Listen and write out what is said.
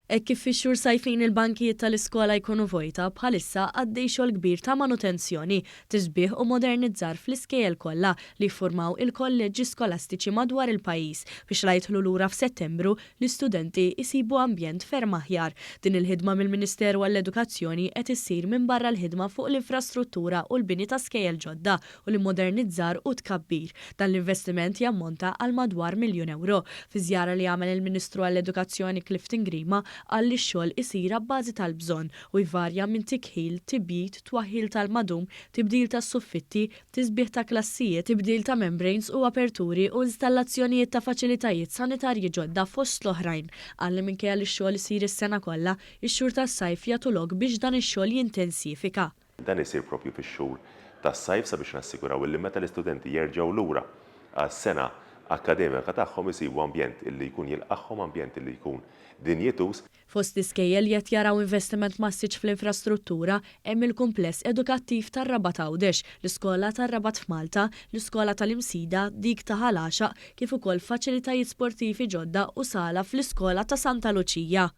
Hekk kif fix-xhur sajfin il-bankijiet tal-iskola jkunu vojta, bħalissa għaddej xogħol kbir ta' manutenzjoni, tisbiħ u modernizzar fl-iskejjel kollha li jiffurmaw il-kolleġġi skolastiċi madwar il-pajjiż biex la jidħlu lura f'Settembru, l-istudenti jsibu ambjent ferm aħjar. Din il-ħidma mill-Ministeru għall-Edukazzjoni qed issir minbarra l-ħidma fuq l-infrastruttura u l-bini ta' skejjel ġodda u l-immodernizzar u tkabbir. Dan l-investiment jammonta għal madwar miljun ewro. Fi żjara li għamel il-Ministru għall-Edukazzjoni Clifton Grima qal li x-xogħol isir abbażi tal-bżonn u jvarja minn tikħil, tibjid, twaħħil tal-madum, tibdil tas-suffitti, tisbiħ ta' klassijiet, tibdil ta' membranes u aperturi u installazzjonijiet ta' faċilitajiet sanitarji ġodda fost l-oħrajn. Qal li minkejja li x-xogħol isir is-sena kollha, ix-xhur tas-sajf jagħtu lok biex dan ix-xogħol jintensifika. Dan isir proprju fix-xhur tas-sajf sabiex nassiguraw illi meta l-istudenti jerġgħu lura għas-sena akkademika tagħhom isibu ambjent illi jkun jilqagħhom, ambjent illi jkun dinjituż. Fost l-iskejjel li qed jaraw investiment massiċ fl-infrastruttura hemm il-Kumpless Edukattiv tar-Rabat Għawdex, l-Iskola tar-Rabat f'Malta, l-Iskola tal-Imsida, dik ta' Ħal Għaxaq, kif ukoll faċilitajiet sportivi ġodda u sala fl-Iskola ta' Santa Luċija.